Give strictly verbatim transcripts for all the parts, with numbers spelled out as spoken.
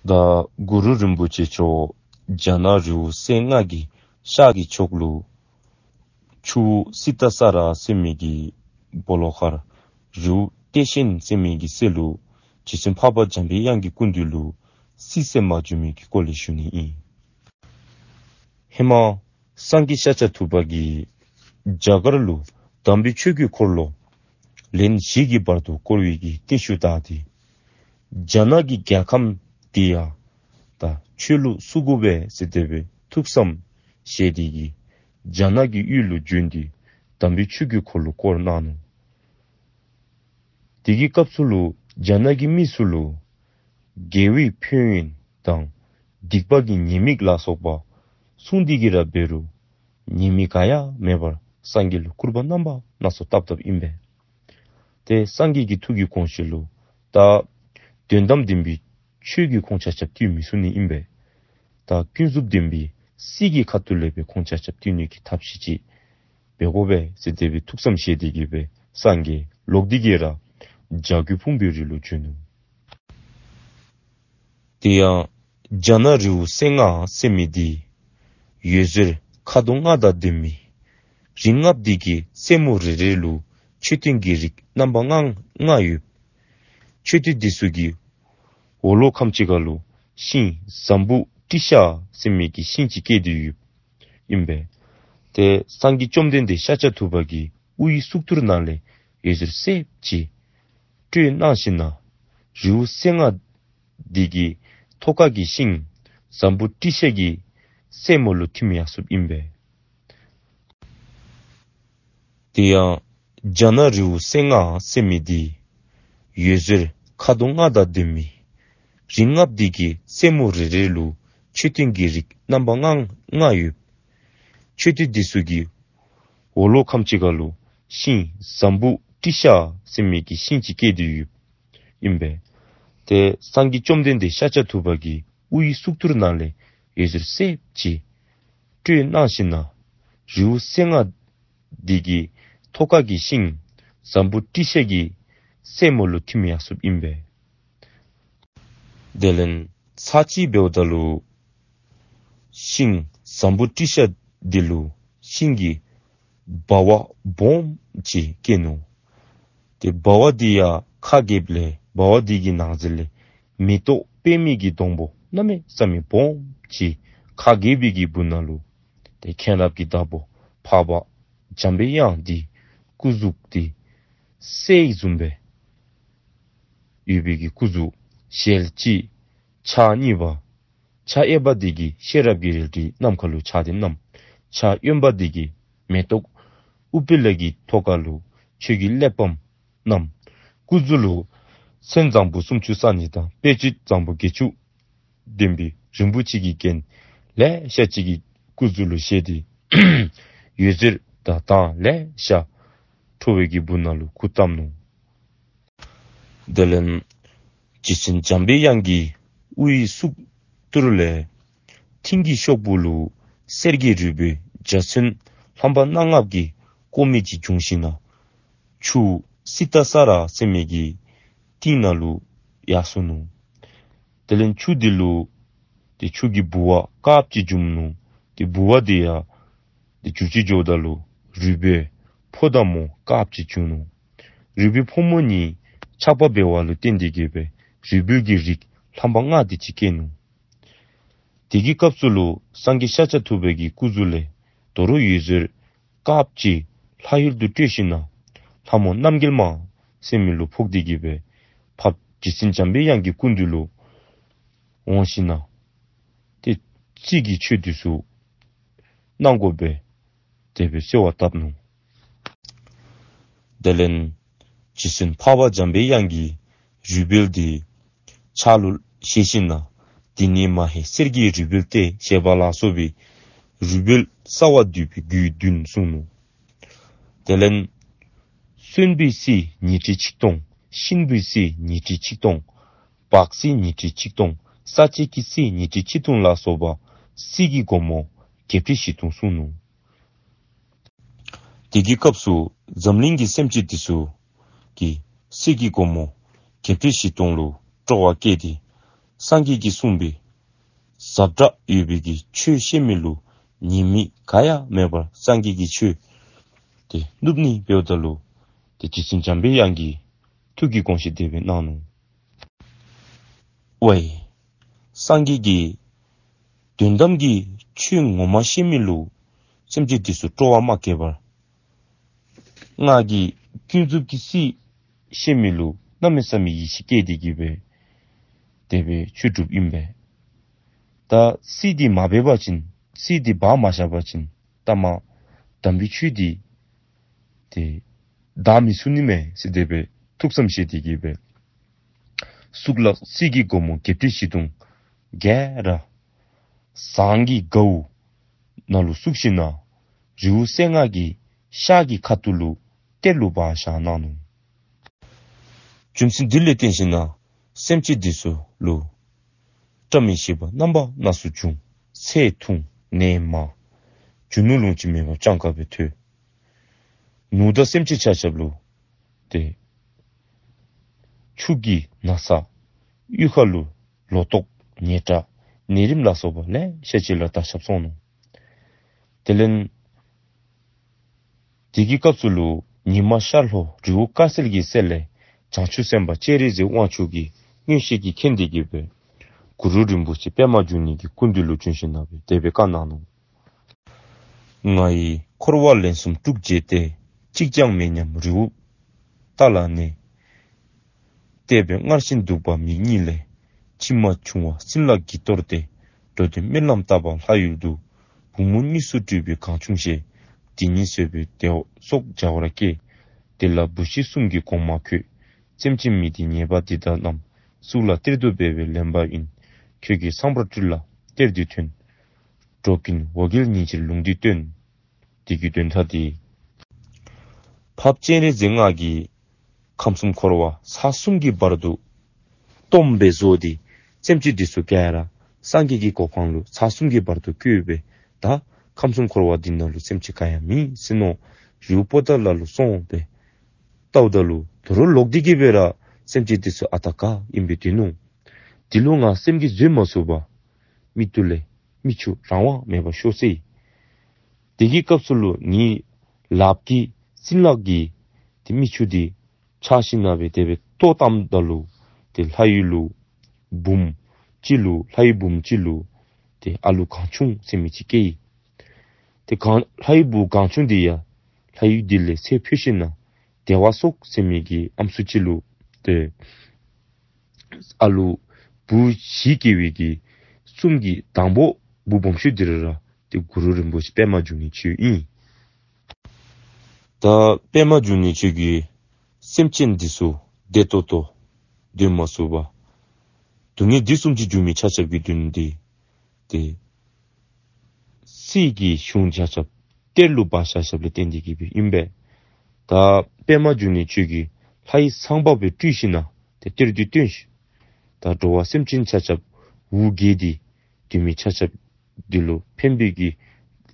ད་གུ་རུ་རིན་པོ་ཆེ་མཆོག་རྒྱ་ནག་རི་བོ་སེ་ལྔ་གི་ཤར་གྱི་ཕྱོགས་ལུ་ཆུ་བོ་སི་ཏ་ས་ར་ཟེར་མི་གི་སྦོ་ལོགས་ཁར་རི་བོ་ཏེ་ཤན་ཟེར་མི་གི་སེ་ལུ་རྗེ་བཙུན་འཕགས་པ་འཇམ་པའི་དབྱངས་ཀྱི་སྐུ་མདུན་ལུ་གསིགས་སེ་མ་བྱོན་མི་གི་སྐོར་ལས་ཞུ་ནི་ཨིན། ཧེ་མ་སངས་རྒྱས་ཤཱཀྱ་ཐུབ་པ་གིས་རྒྱ་གར་ལུ་དམ་པའི་ཆོས་ཀྱི་འཁོར་ལོ་ལན་བཞི་གི་བར་དུ་བསྐོར་བའི་གི་རྟེན་ཞུ་བཏང་སྟེ། རྒྱ་ནག་གི་རྒྱལ་ཁམས་འདི་ཡང་ད་ཆོས་ལུ་བསུ་དགོ་པས་ཟེར་དེ་སྦེ་ཐུགས་བསམ་བཞེས་ཏེ་གིས་རྒྱ་ནག་གི་ཡུལ་ལུ་བྱོན་ཏེ་དམ་པའི་ཆོས་ཀྱི་འཁོར་ལོ་བསྐོར་གནང་ནུག། དེ་གི་སྐབས་སུ་ལུ་རྒྱ་ནག་གི་མི་ཚུ་ལུ་དགེ་བའི་ཕན་ཡོན་དང་སྡིག་པ་གི་ཉེས་དམིགས་ལ་སོགས་པ་གསུངས་ཏེ་གིས་ར་འབད་རུང་ཉེས་དམིགས་ག་ཡང་མེད་པར་སངས་རྒྱས་ལུ་སྐུར་པ་རྣམ་པ་སྣ་ཚོགས་བཏབ་བཏབཔ་ཨིན་པས། ཏེ་སངས་རྒྱས་ཀྱི་ཐུགས་ཀྱི་དགོངས་བཞེད་ལུ་ད་དོན་དམ་བདེན་པའི་ཆོས་ཀྱི་ཁོང་ཆ་ཁྱབ་བཏུལ་མི་ཚུགས་ནི་ཨིན་པས། ད་ཀུན་རྫོབ་བདེན་པའི་སྲིད་ཀྱི་ཁ་ཐུག་ལས་སྦེ་ཁོང་ཆ་ཁྱབ་བཏུལ་ནི་གི་ཐབས་ཤེས་ཅིག་འབད་དགོ་པས་ཟེར་དེ་སྦེ་ཐུགས་བསམ་བཞེས་ཏེ་གིས་སྦེ་སངས་རྒྱས་ལོག་སྟེ་གིས་ར་བྱ་རྒོད་ཕུང་པོའི་རི་ལུ་བྱོན་ནུག། དེ་ཡང་རྒྱ་ནག་རི་བོ་སེ་ལྔ་ཟེར་མི་འདི་འོད་ཟེར་ཁ་དོག་ལྔ་དང་ལྡན་མི་རི་ལྔཔོ་འདི་གི་རྩེ་མོ་རེ་རེ་ལུ་མཆོད་རྟེན་གྱི་རིགས་རྣམ་པ་ལྔ་ལྔ་ཡོད། མཆོད་རྟེན་འདི་ཚུ་གི་འོག་ལོགས་ཁམས་གཅིག་ཁར་ལུ་ཤིང་འཛམ་བུ་ཏྲི་ཤ་ཟེར་མི་གི་ཤིང་ཅིག་སྐྱེས་ཏེ་ཡོདཔ་ཨིན་པས། ཏེ་སངས་རྒྱས་བཅོམ་ལྡན་འདས་ཤཱཀྱ་ཐུབ་པ་གིས་དབུ་ཡི་གཙུག་ཏོར་ནང་ལས་འོད་ཟེར་སེརཔོ་ཅིག་སྤྲོས་གནང་ཞིནམ་ལས་རི་བོ་སེ་ལྔ་འདི་གི་ཐོག་ཁ་གི་ཤིང་འཛམ་བུ་ཏྲི་ཤ་གི་རྩེ་མོ་ལུ་ཐིམ་ཡར་སོཔ་ཨིན་པས། དེ་ཡང་རྒྱ་ནག་རི་བོ་སེ་ལྔ་ཟེར་མི་འདི་འོད་ཟེར་ཁ་དོག་ལྔ་དང་ལྡན་མི་རི་ལྔཔོ་འདི་གི་རྩེ་མོ་རེ་རེ་ལུ་མཆོད་རྟེན་གྱི་རིགས་རྣམ་པ་ལྔ་ལྔ་ཡོད། མཆོད་རྟེན་འདི་ཚུ་གི་འོག་ལོགས་ཁམས་གཅིག་ཁར་ལུ་ཤིང་འཛམ་བུ་ཏྲི་ཤ་ཟེར་མི་གི་ཤིང་ཅིག་སྐྱེས་ཏེ་ཡོདཔ་ཨིན་པས། ཏེ་སངས་རྒྱས་བཅོམ་ལྡན་འདས་ཤཱཀྱ་ཐུབ་པ་གིས་དབུ་ཡི་གཙུག་ཏོར་ནང་ལས་འོད་ཟེར་སེརཔོ་ཅིག་སྤྲོས་གནང་ཞིནམ་ལས་རི་བོ་སེ་ལྔ་འདི་གི་ཐོག་ཁ་གི་ཤིང་འཛམ་བུ་ཏྲི་ཤ་གི་རྩེ་མོ་ལུ་ཐིམ་ཡར་སོཔ་ཨིན་པས། དེ་ལས་ཚར་གཅིག་འབདཝ་ད་ལུ་ཤིང་འཛམ་བུ་ཏྲི་ཤ་འདི་ལུ་ཤིང་གི་ལྦ་བ་སྦོམ་ཅིག་སྐྱེས་ནུག། ཏེ་ལྦ་བ་འདི་ཡང་ཁ་གྱེསཔ་ལས་ལྦ་བ་འདི་གི་ནང་ཟེར་ལས་མེ་ཏོག་པདྨའི་གི་སྡོང་པོ་གནམ་མེད་ས་མེད་སྦོམ་ཅིག་ཁ་གྱེས་པའི་གི་སྦུག་ན་ལུ་ཏེ་མཁྱེན་རབ་ཀྱི་བདག་པོ་འཕགས་པ་འཇམ་པའི་དབྱངས་འདི་སྐུ་གཟུགས་འདི་གསེར་བཟུམ་སྦེ་ཡོད་པའི་གི་སྐུ་གཟུགས་ཞལ་གཅིག་ཕྱག་གཉིས་པ། ཕྱག་གཡས་པ་འདི་གིས་ཤེས་རབ་ཀྱི་རལ་གྲི་ནམ་མཁའ་ལུ་ཕྱར་ཏེ་བསྣམས། ཕྱག་གཡོན་པ་འདི་གིས་མེ་ཏོག་ཨུཏྤལ་གྱི་ཐོག་ཁ་ལུ་ཆོས་ཀྱི་གླེགས་བམ་བསྣམས། སྐུ་གཟུགས་ལུ་མཚན་བཟང་པོ་སུམ་ཅུ་རྩ་གཉིས་དང་དཔེ་བྱད་བཟང་པོ་བརྒྱད་ཅུ་ལྡན་པའི་རིན་པོ་ཆེ་གི་རྒྱན་ལེ་ཤ་ཅིག་གིས་སྐུ་གཟུགས་ལུ་བཞེས་ཏེ་འོད་ཟེར་དང་མདངས་ལེ་ཤ་འཕྲོ་བའི་གི་སྦུག་ན་ལུ་སྐུ་བལྟམས་ནུག། དེ་ལས་རྗེ་བཙུན་འཇམ་པའི་དབྱངས་ཀྱི་དབུའི་གཙུག་ཏོར་ལས་མཐིང་གི་ཤོག་བུ་ལུ་གསེར་གྱི་རུས་སྦལ་འཇའ་ཚོན་ལྷམ་པ་སྣ་ལྔ་གི་ཀོ་མི་ཅིག་བྱུང་ཞིནམ་ལས་ཆུ་སི་ཏ་ས་ར་ཟེར་མི་གི་སྟེང་ན་ལུ་ཡར་སོ་ནུག། དེ་ལས་ཆུ་འདི་ལུ་ཏེ་ཆུ་གི་ལྦུ་བ་དཀརཔོ་ཅིག་བྱུང་ནུག། ཏེ་ལྦུ་བ་འདི་ཡང་ཏེ་འགྱུར་ཅིག་འགྱོཝ་ད་ལུ་རུས་སྦལ་ཕོ་དང་མོ་དཀརཔོ་ཅིག་བྱུང་ནུག། རུས་སྦལ་ཕོ་མོ་གཉིས་ཆགས་པ་འབད་བ་ལུ་བརྟེན་ཏེ་གིས་སྦེ་རུས་སྦལ་གྱི་རིགས་ལྷམ་པ་ལྔ་དེ་ཅིག་སྐྱེས་ནུག། དེ་གི་སྐབས་སུ་ལུ་སངས་རྒྱས་ཤཱཀྱ་ཐུབ་པའི་གི་སྐུ་གཟུགས་ལས་དོ་རུང་འོད་ཟེར་དཀརཔོ་ཅིག་ལྷ་ཡུལ་དུ་སྤྲོས་ཞིནམ་ལས་ལྷ་མོ་རྣམ་རྒྱལ་མ་ཟེར་མི་ལུ་ཕོག་སྟེ་གིས་སྦེ་འཕགས་རྗེ་བཙུན་འཇམ་པའི་དབྱངས་ཀྱི་སྐུ་མདུན་ལུ་འོང་ཞིནམ་ལས་ཏེ་རྩིས་ཀྱི་ཆོས་འདི་ཚུ་གནང་དགོ་པས་དེ་སྦེ་གསོལ་བ་བཏབ་ནུག། དེ་ལས་རྗེ་བཙུན་འཕགས་པ་འཇམ་པའི་དབྱངས་ཀྱིས་རུས་སྦལ་འདི་ཕྱག་ལུ་བཞེས་ཞིནམ་ལས་འདི་ནི་མ་ཧེ་གསེར་གྱི་རུས་སྦལ་ཏེ་ཞེས་པ་ལ་སོགས་པའི་རུས་སྦལ་གསར་བ་འདུས་པའི་རྒྱུད་བདུན་གསུངས་ནུག། དེ་ལས་སོན་པོའི་རྩིས་ཉི་ཁྲི་ཆིག་སྟོང་། གཤིན་པོའི་རྩིས་ཉི་ཁྲི་ཆིག་སྟོང་། བག་རྩིས་ཉི་ཁྲི་ཆིག་སྟོང་། ས་བཅད་ཀྱི་རྩིས་ཉི་ཁྲི་ཆིག་སྟོང་ལ་སོགས་པ་རྩིས་ཀྱི་སྒོ་མོ་བརྒྱད་ཁྲི་བཞི་སྟོང་གསུངས་ནུག། དེ་གི་སྐབས་སུ་འཛམ་གླིང་གི་སེམས་ཅན་དེ་ཚུ་གིས་རྩིས་ཀྱི་སྒོ་མོ་བརྒྱད་ཁྲི་བཞི་སྟོང་ལུ་སྤྲོ་བ་སྐྱེས་ཏེ་ སངས་རྒྱས་ཀྱིས་གསུངས་པའི་ཟབ་དྲག་ཡོད་པའི་གི་ཆོས་བཤད་མི་ལུ་ཉེས་དམིགས་ག་ཡང་མེད་པར་སངས་རྒྱས་ཀྱི་ཆོས་དེ་ནུབ་ནི་འབདཝ་ད་ལུ། དེ་རྗེ་བཙུན་འཇམ་པའི་དབྱངས་ཀྱིས་ཐུགས་ཀྱིས་དགོངས་ཞེས་དེ་སྦེ་གནང་ནུག། ཝའི། སངས་རྒྱས་ཀྱིས་དོན་དམ་གྱི་ཆོས་ངོ་མ་བཤད་མི་ལུ་སེམས་ཅན་དེ་ཚུ་སྤྲོ་བ་མ་སྐྱེས་པར། ང་གིས་ཀུན་རྫོབ་ཀྱི་སྲིད་བཤད་མི་ལུ་གནམ་མེད་ས་མེད་ཡིད་ཆེས་སྐྱེས་ཏེ་གི་སྦེ་དེ་སྦེ་ཆོས་སྒྲུབ་ཨིན་པས། ད་སྲིད་དེ་མ་འབད་བ་ཅིན་སྲིད་དེ་བག་མ་ཞ་བ་ཅིན་ད་མ་དམ་པའི་ཆོས་དེ་དེ་བདག་མི་ཚུགས་ནི་མས་ཟེར་དེ་སྦེ་ཐུགས་བསམ་བཞེས་ཏེ་གི་སྦེ། གཙུག་ལག་སྲིད་ཀྱི་སྒོ་མོ་བརྒྱད་ཁྲི་བཞི་སྟོང་ག་ར་ཟངས་ཀྱི་གའུ་ནང་ལུ་བཙུགས་ཞིནམ་ལས་རི་བོ་རྩེ་ལྔ་གི་ཤར་གྱི་ཁ་ཐུག་ལུ་གཏེར་ལུ་སྦ་བཞག་གནང་ནུག། རྒྱུ་མཚན་འདི་ལས་བརྟེན་ཞིནམ་ལས་སེམས་ཅན་འདི་ཚུ་ལུ་བཀྲ་མི་ཤིས་པ་རྣམ་པ་སྣ་ཚོགས་འབྱུང་། ཚེ་ཐུང་ནད་མང་། རྒྱུ་ནོར་ལོངས་སྤྱོད་མེད་པར་སྤྱང་ཀ་སྦེ་ཐོན། ནོར་དང་སེམས་ཅན་ཆ་ཁྱབ་ལུ་དེ་ཕྱུགས་ཀྱི་ན་ཚ། གཡུས་ཁ་ལུ་ལོ་ཏོག་ཉེས་དྲག་ནད་རིམས་ལ་སོགས་པ་ལེ་ཤ་ཅིག་ལ་བརྟག་ཞིབ་སོང་ནུག། དེ་ལས་དེ་གི་སྐབས་སུ་ལུ་ཉི་མ་ཤར་ལྷོ་རི་བོ་དཀར་གསལ་གྱི་རྩེ་ལས་བྱང་ཆུབ་སེམས་དཔའ་སྤྱན་རས་གཟིགས་དབང་ཕྱུག་གིས་མངོན་ཤེས་ཀྱིས་མཁྱེན་ཏེ་གི་སྦེ་གུ་རུ་རིན་པོ་ཆེ་པདྨ་འབྱུང་གནས་ཀྱི་སྐུ་མདུན་ལུ་བྱོན་ཞིནམ་ལས་དེ་སྦེ་བཀའ་གནང་ནུག། ང་ཡི་འཁོར་བ་ལན་གསུམ་དཀྲུགས་བྱས་ཏེ། གཅིག་ཀྱང་མེད་སྙམ་རི་བོ་ལྟག་ལ་གནས། བལྟས་པས་སྔར་བཞིན་འདུག་པ་མིག་གཉིས་ལས། མཆི་མ་བྱུང་བ་སྲིན་ལག་གིས་གཏོར་ཏེ། འགྲོ་དོན་རྨི་ལམ་ལྟ་བུ་ལྷ་ཡུལ་དུ། བུ་མོ་གཉིས་སུ་སྤྲུལ་པའི་གང་བྱུང་ཞེས། དེ་ཉིད་བཟོད་པའི་བདེ་བ་སོགས་བྱ་བར་སྐྱེས། དེ་ལ་བུ་ཤི་གསུམ་གྱིས་གོང་མ་འཁོད། སེམས་ཅན་མི་བདེ་ཉེས་པ་འདི་དག་རྣམས། གཙུག་ལག་གཏེར་དུ་སྦས་པའི་ལེན་པ་ཡིན། ཁྱོད་ཀྱིས་ཚངས་པར་སྤྲུལ་ལ་གཏེར་འདི་ཐོན། འགྲོ་ཀུན་འོ་བརྒྱལ་ཉིན་ཕྱིར་ལུང་འདི་སྟོན། དེ་གི་དོན་དག་དེ། འཕགས་པ་སྤྱན་རས་གཟིགས་ང་གིས་ཁམས་གསུམ་འཁོར་བ་ས་གསུམ་གྱི་བར་དུ་སྟོངས་པའི་བཟོ་དེ། སེམས་ཅན་འདི་ཚུ་ག་ར་སངས་རྒྱས་ཀྱི་གོ་འཕང་ལུ་ས་གསུམ་གྱི་བར་དུ་བཀོད་པའི་ད་ཁམས་གསུམ་འཁོར་བ་འདི་ནང་ལུ་སེམས་ཅན་ག་ཡང་མེད་ཟེར་ནུག། རི་བོ་པོ་ཏ་ལ་ལུ་སོང་སྦེ་ལྟཝ་ད་ལུ་དོ་རུང་ལོག་སྟེ་གི་སྦེ་ར་སེམས་ཅན་འདི་ཚུ་ཨ་རྟག་ག་ཨིན་པའི་དེ་ནུག། འདི་ལུ་ང་སེམས་ཀྱིས་བཟོད་མ་ཚུགས་པར་མིག་ཏོ་ལས་མིག་ཆུ་རང་དབང་མེད་པར་ཤོར་སོ་ཡི། དེ་གི་སྐབས་སུ་ལུ་ངེའི་ལགཔ་གིས་སྲིན་ལག་གིས་དེ་མིག་ཆུ་དེ་བཅག་ཞིནམ་ལས་དེ་སྦེ་ལྟོ་བཏངམ་ད་ལུ་དེ་ལྷ་ཡུལ་ལུ་བུམོ་ཅིག་ལུ་ལྷ་ཡུལ་བུམོ་ཅིག་ལུ་དེ་ཨ་ལུ་གང་བྱུང་ཟེར་མི་ཅིག་སྐྱེས་ཡི། དེ་གང་ལྷ་ཡུལ་བུ་གང་བྱུང་དེ་ཡང་ལྷ་ཡུལ་འདི་ལས་ཚེ་འཕོས་ཞིནམ་ལས་བདེ་བ་སོགས་ཟེར་མི་གི་ཨམ་སྲུ་ཅིག་ལུ་དེ་ཨ་ལུ་བུ་བཞི་སྐྱེས་པའི་གི་གསུམ་གྱི་དང་པོ་བུ་སྦོམ་ཤོས་འདི་ར་ར་དེ་གུ་རུ་རིན་པོ་ཆེ་པདྨ་འབྱུང་གནས་ཁྱོད་ཨིན། ད་པདྨ་འབྱུང་གནས་ཁྱོད་ཀྱིས་སེམས་ཅན་འདི་ཚུ་བདེ་ཏོག་ཏོ་སྡོད་མ་ཚུགས་པར་སྡུག་བསྔལ་འདི་གསུམ་གྱི་རྒྱུ་མེད་ཆ་ཁྱབ་ཀྱི་དོན་དེ་དེ་སྲིད་ཀྱི་གཞུང་ཆ་ཁྱབ་གཏེར་ལུ་སྦ་བཞག་བཞགཔ་ལས་བརྟེན་ཏེ་གི་སྦེ་ཨིན་པས། ད་པདྨ་འབྱུང་གནས་ཁྱོད་ཀྱིས་ལྷའི་ཚངས་པ་སྦེ་སྤྲུལ་ཞིནམ་ལས་དེ་གཏེར་འདི་བཏོན་ཤིག། ད་འགྲོ་བ་སེམས་ཅན་ཆ་ཁྱབ་འོ་བརྒྱལ་ཏེ་སྡོད་མི་ཆ་ཁྱབ་འདི་ལུ་ཕན་པའི་གི་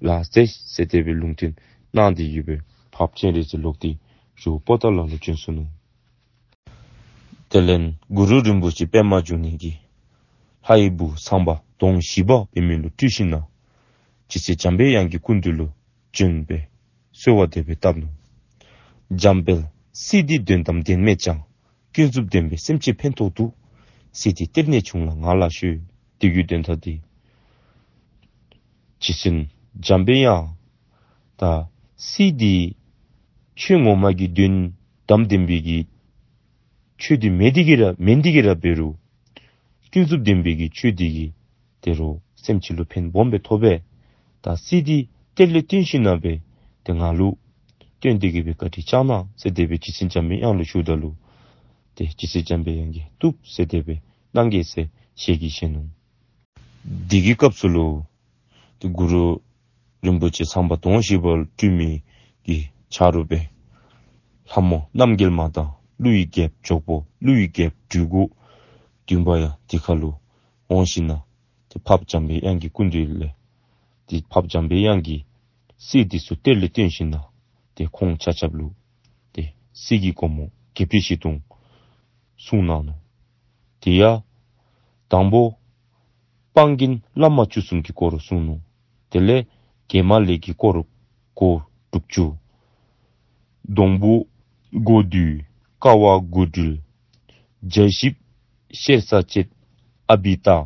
ལཱ་མཛད་ཟེར་དེ་སྦེ་ལུང་བསྟན་གནང་སྟེ་གི་སྦེ་འཕགས་པ་སྤྱན་རས་གཟིགས་ལོག་སྟེ་རི་བོ་པོ་ཏ་ལ་ལུ་བྱོན་སོ་ནུག། དེ་ལས་གུ་རུ་རིན་པོ་ཆེ་པདྨ་འབྱུང་གནས་ཀྱིས་ལྷའི་བུ་ཚངས་པ་དོང་བཞི་པ་འབད་མི་ལུ་སྤྲུལ་ཞིནམ་ལས་རྗེ་བཙུན་འཇམ་པའི་དབྱངས་ཀྱི་སྐུ་མདུན་ལུ་བྱོན་སྦེ་གསོལ་བ་དེ་སྦེ་བཏབ་ནུག། འཇམ་དཔལ་སྲིད་འདི་དོན་དམ་བདེན་མེད་ཀྱང་། ཀུན་རྫོབ་བདེན་པས་སེམས་ཅན་ཕན་ཐོགས་འདུག། སྲིད་འདི་གཏེར་ནས་བྱུང་ལ་ང་ལ་ཤོད། དེ་གི་དོན་དག་དེ། རྗེ་བཙུན་འཇམ་པའི་དབྱངས། ད་སྲིད་འདི་ཆོས་ངོ་མ་གི་དོན་དམ་བདེན་པའི་གི་ཆོས་འདི་མེད་དེ་གི་ར་མེད་དེ་གི་ར་འབད་རུང་ཀུན་རྫོབ་བདེན་པའི་གི་ཆོས་འདི་གིས་དེ་རུང་སེམས་ཅན་ལུ་ཕན་སྦོམ་སྦེ་ཐོགས་པས། ད་སྲིད་འདི་གཏེར་ལས་བཏོན་ཞིནམ་ལས་དེ་ང་ལུ་བཏོན་ཏེ་གི་སྦེ་བཀའ་དྲིན་བསྐྱང་གནང་ཟེར་དེ་སྦེ་རྗེ་བཙུན་འཇམ་པའི་དབྱངས་ལུ་ཞུཝ་ད་ལུ་དེ་རྗེ་བཙུན་འཇམ་པའི་དབྱངས་ཀྱིས་བཏུབ་ཟེར་དེ་སྦེ་གནང་གེ་ཟེར་ཞལ་གྱིས་བཞེས་ནུག། དེ་གི་སྐབས་སུ་ལུ་དེ་གུ་རུ་རིན་པོ་ཆེ་ཚངས་པ་དོང་བཞི་པ་སྤྲུལ་མི་གི་ཆ་རོགས་སྦེ་ལྷ་མོ་རྣམ་རྒྱལ་མ་དང་ཀླུ་ཡི་རྒྱལཔོ་འཇོག་པོ་ཀླུ་ཡི་རྒྱལཔོ་སྦྲུལ་མགོ་བདུན་པ་ཡང་དེ་ཁ་ལུ་འོང་ཞིནམ་ལས་དེ་འཕགས་པ་འཇམ་པའི་དབྱངས་ཀྱི་སྐུ་མདུན་ལས་དེ་འཕགས་པ་འཇམ་པའི་དབྱངས་ཀྱིས་སྲིད་འདི་ཚུ་གཏེར་ལས་བཏོན་ཞིནམ་ལས་དེ་ཁོང་ཆ་ཁྱབ་ལུ་དེ་སྲིད་ཀྱི་སྒོ་མོ་བརྒྱད་ཁྲི་བཞི་སྟོང་གསུངས་གནང་ནུག། དེ་ཡང་ དང་པོ། སྤང་རྒྱན་བླ་མ་བཅུ་གསུམ་གྱི་སྐོར་གསུངས་ནུག། དེ་ལས་དགེ་མ་ལས་ཀྱི་སྐོར་སྒོ་དྲུག་ཅུ། སྡོང་པོ། སྒོ་བསྡུས། ཀ་བ་སྒོ་སྒྲིལ། བརྒྱ་བཞི། གཤེར་ས་བཅད། ཨ་བི་ཏ།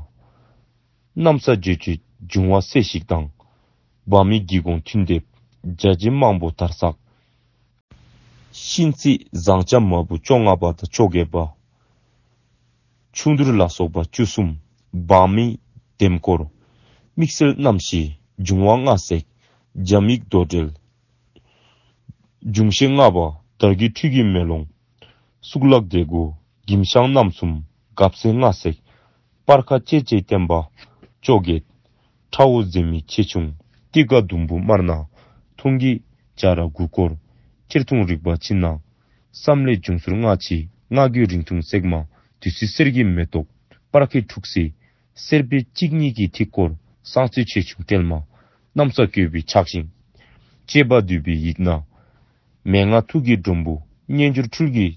གནམ་ས་བརྗོད་བྱེད་འབྱུང་བ་སྲེད་ཞིག་དང་། བག་མེད་སྒེའུ་ཁུང་ཐུན་འདེབས། བརྒྱ་བྱིན་མང་པོ་དར་ཚགས། གཤིན་རྩིས་བཟང་ལྕམ་མ་བུ་བཅོ་ལྔ་པ་དང་བཅོ་བརྒྱད་པ། ཆུང་དུར་ལ་སོགས་པ་བཅུ་གསུམ། བག་མེད་ལྡེམ་སྐོར། དམིགས་བསལ་རྣམ་བཞི། འབྱུང་བ་ལྔ་སྲེག། འཇམ་ཡིག་རྡོར་དྲིལ། འབྱུང་བཞི་ལྔ་པ། དར་རྒྱས་ཁྲུས་ཀྱི་མེ་ལོང་། གཙུག་ལག་སྡེ་དགུ། གྱིམ་ཤིང་རྣམ་གསུམ། གབ་གསལ་ལྔ་སྲེག། སྤར་ཁ་བཅད་བཅད་བརྟེན་པ་བཅོ་བརྒྱད། ཁྲ་བོ་འཛིན་མའི་ཆེ་ཆུང་། ཏི་ཀ་ཟླུམ་པོ་དམར་ནག། མཐོང་གི་བྱ་ར་དགུ་སྐོར། ཁྱེར་ཐུང་རིག་པ་ཕྱི་ནང་། བསམ་ལས་འབྱུང་ཟུར་སྔ་ཕྱི། སྔ་རྒོད་རིང་ཐུང་གསེག་མ། བདུད་རྩི་གསེར་གྱི་མེ་ཏོག། སྤར་ཁའི་ཁྲུག་སེ། སེར་པོའི་གཅིག་གཉིས་ཀྱི་ཐིག་སྐོར། གསང་རྩོད་ཆེ་ཆུང་སྤྲེལ་མ། གནམ་ས་བཀོད་པའི་ཕྱག་ཤིང་། བཅས་པ་བསྡུས་པའི་ཡིག་སྣ། མན་ངག་ཐུགས་ཀྱི་སྒྲོམ་བུ། སྙན་སྦྱོར་འཕྲུལ་གྱི་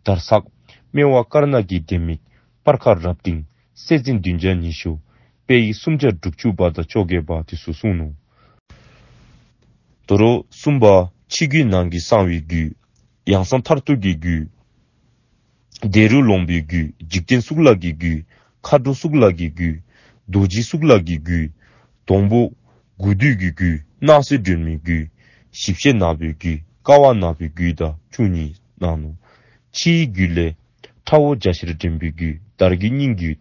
དར་ཚགས། སྨེ་བ་དཀར་ནག་གི་ལྡེ་མིག། སྤར་ཁ་རབ་བཏིང་། གསེར་འཛིན་བདུན་བརྒྱ་ཉི་ཤུ། དཔེ་ཡིག་སུམ་བརྒྱ་དྲུག་ཅུ་པ་དང་བཅོ་བརྒྱད་པ་དེ་ཚོ་གསུངས་ནུག། དོ་རོ་གསུམ་པ། ཕྱི་རྒྱུད་ནང་གི་གསང་བའི་རྒྱུད། ཡང་གསང་མཐར་ཐུག་གི་རྒྱུད། བདེ་རུ་ལོངས་པའི་རྒྱུད། འཇིག་རྟེན་གཙུག་ལག་གི་རྒྱུད། མཁའ་འགྲོ་གཙུག་ལག་གི་རྒྱུད། རྡོ་རྗེ་གཙུག་ལག་གི་རྒྱུད། སྡོང་པོ། དགུ་བསྡུས་ཀྱི་རྒྱུད། སྣང་སྲིད་སྒྲོན་མེའི་རྒྱུད། ཞིབ་བཤད་ནག་པོའི་རྒྱུད། ཀ་བ་ནག་པོའི་རྒྱུད་དང་བཅུ་གཉིས་གནང་ནུག། ཕྱིའི་རྒྱུད་ལས། ཁྲ་བོ་རྒྱ་ཤེལ་འདྲེན་པའི་རྒྱུད། དར་གྱི་སྙིང་རྒྱུད།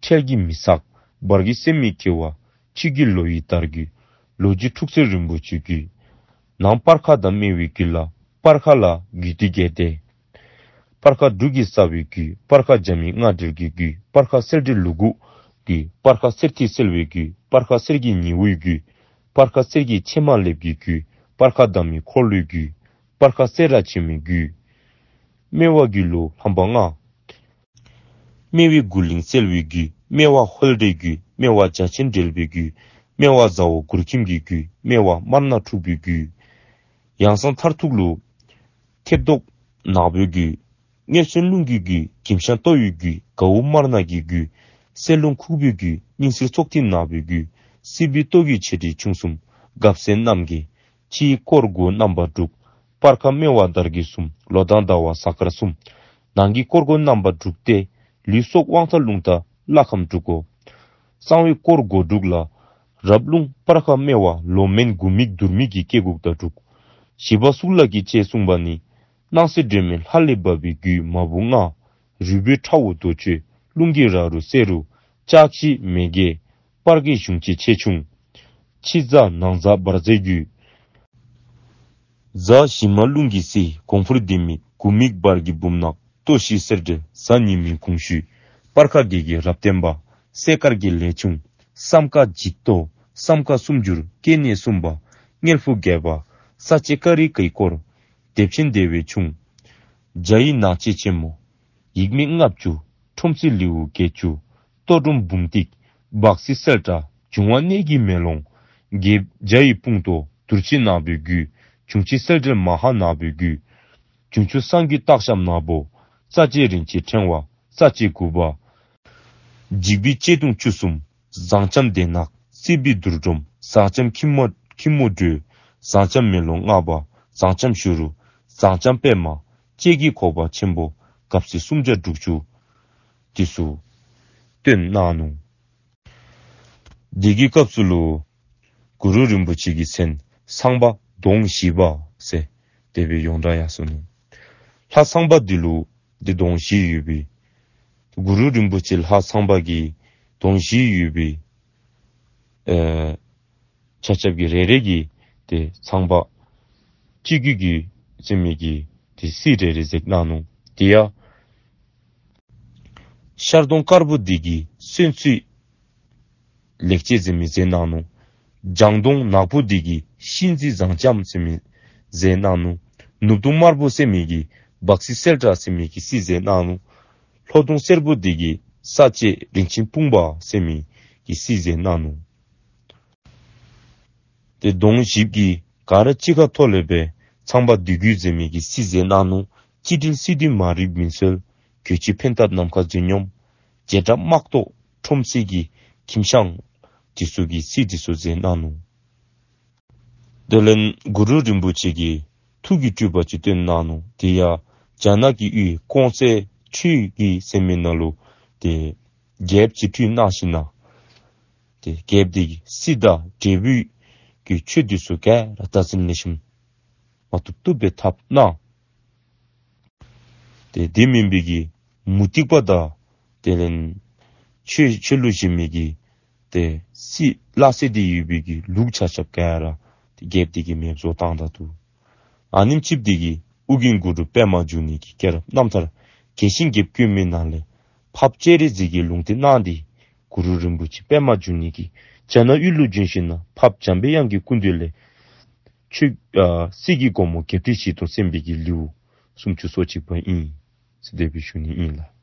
འཕྲལ་གྱི་མི་ཚགས། བར་གྱི་སེམས་མི་སྐྱེ་བ། ཕྱི་རྒྱུད་ལོ་ཡི་དར་རྒྱུད། ལོ་རྒྱུས་འཁྲུག་རྩོད་རིན་པོ་ཆེའི་རྒྱུད། ནང་སྤར་ཁ་དང་སྨེ་བའི་རྒྱུད་ལ། སྤར་ཁ་ལ་རྒྱུད་སྡེ་བརྒྱད་དེ། སྤར་ཁ་འབྲུག་གི་རྩ་བའི་རྒྱུད། སྤར་ཁ་རྒྱ་མི་རྔ་སྒྲིལ་གྱི་རྒྱུད། སྤར་ཁ་གསེར་འདྲེ་ལུ་གུ་རྒྱུད། སྤར་ཁ་གསེར་ཐིག་སེལ་བའི་རྒྱུད། སྤར་ཁ་གསེར་གྱི་ཉི་འོད་རྒྱུད། སྤར་ཁ་གསེར་གྱི་ཕྱེ་མ་ལེབ་ཀྱི་རྒྱུད། སྤར་ཁ་འདབ་མའི་འཁོར་ལོའི་རྒྱུད། སྤར་ཁ་གསེར་ར་ཆེན་མོའི་རྒྱུད། སྨེ་བ་རྒྱུད་ལུ་ལྷམ་པ་ལྔ། སྨེ་བའི་མགུལ་གླིང་སེལ་བའི་རྒྱུད། སྨེ་བ་ཧོལ་འདྲེའི་རྒྱུད། སྨེ་བ་རྒྱ་ཆེན་འདྲེལ་བའི་རྒྱུད། སྨེ་བ་ཟ་འོག་གུར་ཁྱིམ་གྱི་རྒྱུད། སྨེ་བ་དམར་ནག་འཁྲུག་པའི་རྒྱུད། ཡང་གསང་མཐར་ཐུག་ལུ། ཐེབས་ཏོག་ནག་པོའི་རྒྱུད། མངལ་ཚོན་རླུང་གི་རྒྱུད། གྱིམ་ཤིང་ལྟོ་ཡི་རྒྱུད། གའུ་དམར་ནག་གི་རྒྱུད། སེར་རླུང་ཁུག་པའི་རྒྱུད། སྙིང་སེར་ཚོགས་ཐིག་ནག་པོའི་རྒྱུད། སྲིད་པའི་ཏོག་གི་ཆེ་འབྲིང་ཆུང་གསུམ། གབ་གསལ་རྣམས་ཀྱི། ཕྱིའི་སྐོར་སྒོ་རྣམ་པ་དྲུག། སྤར་ཁ་སྨེ་བ་དར་གྱི་གསུམ། ལོ་དང་ཟླ་བ་གཟའ་སྐར་གསུམ། ནང་གི་སྐོར་སྒོ་རྣམ་པ་དྲུག་སྟེ། ལུས་སྲོག་དབང་ཐང་རླུང་རྟ་བླ་ཁམས་དྲུག་གོ། གསང་བའི་སྐོར་སྒོ་དྲུག་ལ། རབ་རླུང་སྤར་ཁ་སྨེ་བ་ལོ་མན་དགུ་མིག་དུར་མིག་གི་སྐེ་གུག་དང་དྲུག། བཞི་པ་གཙུག་ལག་གི་ལྕེ་གསུངས་པ་ནི། སྣང་སྲིད་སྒྲོན་མེ་ལྷ་ལས་བབས་པའི་རྒྱུད་མ་བུ་ལྔ། རུས་པའི་ཁྲ་བོ་རྡོ་ཆོས་རླུང་གི་ར་རུ་སེ་རུ། ལྕགས་བཞི་མེ་རྒྱལ། སྤར་གྱི་གཞུང་ཆེ་ཆེ་ཆུང་། ཕྱི་རྫ་ནང་རྫ་འབར་རྫས་རྒྱུད། རྫ་བཞི་མ་རླུང་གི་སྲི་གོང་ཕུར་ལྡེ་མིག་དགུ་མིག་འབར་གྱི་འབུམ་ནག་ལྟོ་ཤི་གསེར་འདྲེ་གཟའ་ཉི་མའི་གུང་ཤུས། སྤར་ཁ་བརྒྱད་ཀྱི་རབ་བརྟན་པ། སེ་དཀར་གྱི་ལས་ཆུང་། བསམ་དཀའ་འཇིགས་ལྟོ། བསམ་དཀའ་སུམ་འགྱུར་སྐྱེ་གནས་གསུམ་པ། མངལ་ཕུག་བརྒྱད་པ། ས་བཅད་ཀ་རི་ཀའི་སྐོར། དེབ་ཆེན་སྡེ་བའི་ཆུང་། བརྒྱ་ཡི་ནག་ཆེ་ཆེན་མོ། ཡིག་མེད་ལྔ་བཅུ། ཁྲོམ་སྲིད་ལེའུ་བརྒྱད་ཅུ། ལྟོ་སྒྲོམ་འབུམ་ཏིག། སྦག་སྲིད་གསལ་བཀྲ། འབྱུང་བ་གནས་ཀྱི་མེ་ལོང་། རྒྱལ་བརྒྱ་ཡི་དཔུང་ཏོ། དུར་བྱེད་ནག་པོའི་རྒྱུད། འབྱུང་བྱེད་གསལ་འགྲེལ་མ་ཧཱ་ནག་པོའི་རྒྱུད། འབྱུང་ཆུ་བསང་རྒྱུད་སྟག་ཤམ་ནག་པོ། རྩ་བཅད་རིན་ཆེན་ཕྲེང་བ། རྩ་བཅད་དགུ་པ། འཇིགས་པའི་བཅད་གདུང་བཅུ་གསུམ། བཟང་ལྕམ་སྡེ་ནག། སྲིད་པའི་དུར་སྒྲོམ། བཟང་ལྕམ་ཁྱི་མོ། ཁྱི་མོ་སྒྲོལ། བཟང་ལྕམ་མེ་ལོང་ལྔ་པ། བཟང་ལྕམ་ཞུ་རུ། བཟང་ལྕམ་པད་མ། ལྕེ་གི་ཁོག་པ་ཆེན་པོ། གབ་སྲིད་སུམ་བརྒྱ་དྲུག་ཅུ། དེ་ཚུ་སྟོན་གནང་ནུག། འདི་གི་སྐབས་སུ་ལུ། གུ་རུ་རིན་པོ་ཆེ་གི་མཚན་ཚངས་པ་གདོང་བཞི་པ་ཟེར། དེ་སྦེ་ཡོངས་གྲགས་ཡར་སོ་ནུག། ལྷ་ཚངས་པ་འདི་ལུ་འདི་གདོང་བཞི་ཡོད་པའི། གུ་རུ་རིན་པོ་ཆེ་ལྷ་ཚངས་པ་གི་གདོང་བཞི་ཡོད་པའི། ཨེ། ཆ་ཁྱབ་ཀྱི་རེ་རེ་གི་དེ་ཚངས་པ། སྤྱི་རྒྱུད་ཀྱི་ཟེར་མི་གི་དེ་སྲིད་རེ་རེ་ཟེར་གནང་ནུག། དེ་ཡང་། ཤར་གདོང་དཀར་པོ་འདི་གི་གསོན་ཚུལ་ལེགས་བྱས་ཟེར་མི་ཟེར་གནང་ནུག། བྱང་གདོང་ནག་པོ་འདི་གི་གཤིན་རྩིས་བཟང་ལྕམ་ཟེར་མི་ཟེར་གནང་ནུག། ནུབ་གདོང་དམར་པོ་ཟེར་མི་གི་སྦག་སྲིད་གསལ་བཀྲ་ཟེར་མི་གི་སྲིད་ཟེར་གནང་ནུག། ལྷོ་གདོང་སེར་པོ་འདི་གི་ས་བཅད་རིན་ཆེན་སྤུངས་པ་ཟེར་མི་གི་སྲིད་ཟེར་གནང་ནུག། དེ་གདོང་བཞི་གི་ག་ར་གཅིག་ཁ་ཐོག་ལས་པའི་ཚངས་པ་འདུས་རྒྱུད་ཟེར་མི་གི་སྲིད་ཟེར་གནང་ནུག། སྤྱི་དྲིལ་སྲིད་དུས་མ་རིག་མི་འཚོལ། གྱོད་ཕྱིར་ཕན་ཐབས་ནམ་མཁའ་འཛིན་སྙོམས། བྱེ་བྲག་དམག་ཐོག་ ཁྲོམ་གསེར་གྱི་ཁྱིམ་ཤང་དེ་ཚོ་གི་རྩིས་དེ་ཚོ་མཛད་གནང་ནུག། དེ་ལས་གུ་རུ་རིན་པོ་ཆེ་གིས་ཐུགས་ཀྱི་སྤྲུལ་པ་ཅིག་སྟོན་གནང་ནུག། དེ་ཡང་རྒྱ་ནག་གི་དབུས་ཀོང་ཙེ་ཆོས་ཀྱི་ཟེར་མི་ནང་ལུ་དེ་རྒྱལཔོ་རྩིས་སྤྲུལ་གནང་ཞིན་ན། དེ་རྒྱལཔོ་དེ་གིས་རྩིས་དང་འབྲས་བུ་གི་ཆོས་དེ་ཚོ་ག་ར་བདག་འཛིན་ལེགས་ཤོམ་མ་ཐུབ་ཐུབ་པའི་ཐབས་གནང་། དེ་དེ་མིན་པའི་གི་མུ་སྟེགས་པ་དང་དེ་ལས་ཆོས་ཆོས་ལུགས་གཞན་མི་གི་དེ་རྩིས་བརླག་སྟེ་ཡོད་པའི་གི་ལུགས་ཆ་ཁྱབ་ག་ར་དེ་རྒྱལཔོ་དེ་གིས་མེདཔ་བཟོ་བཏང་ད་ནུག། ཨ་ནེམ་ཅིག་དེ་གིས་ཨོ་རྒྱན་གུ་རུ་པདྨ་འབྱུང་གནས་ཀྱི་སྐྱེས་རབས་རྣམ་ཐར་རྒྱས་ཤིང་རྒྱས་པ་བཀོད་མའི་ནང་ལས་འཕགས་པ་སྤྱན་རས་གཟིགས་ཀྱི་ལུང་བསྟན་གནང་སྟེ་གུ་རུ་རིན་པོ་ཆེ་པདྨ་འབྱུང་གནས་ཀྱིས་རྒྱ་ནག་དབུས་ལུ་བྱོན་ཞིན་ན་འཕགས་པ་འཇམ་པའི་དབྱངས་ཀྱི་སྐུ་མདུན་ལས་ཆོས་ཨ་རྩིས་ཀྱི་སྒོ་མོ་རྒྱས་པར་བྱས་དང་གསན་པའི་གི་ལེའུ་སུམ་ཅུ་སོ་གཅིག་པ་ཨིན་ཟེར་དེ་སྦེ་ཞུ་ནི་ཨིན་ལགས།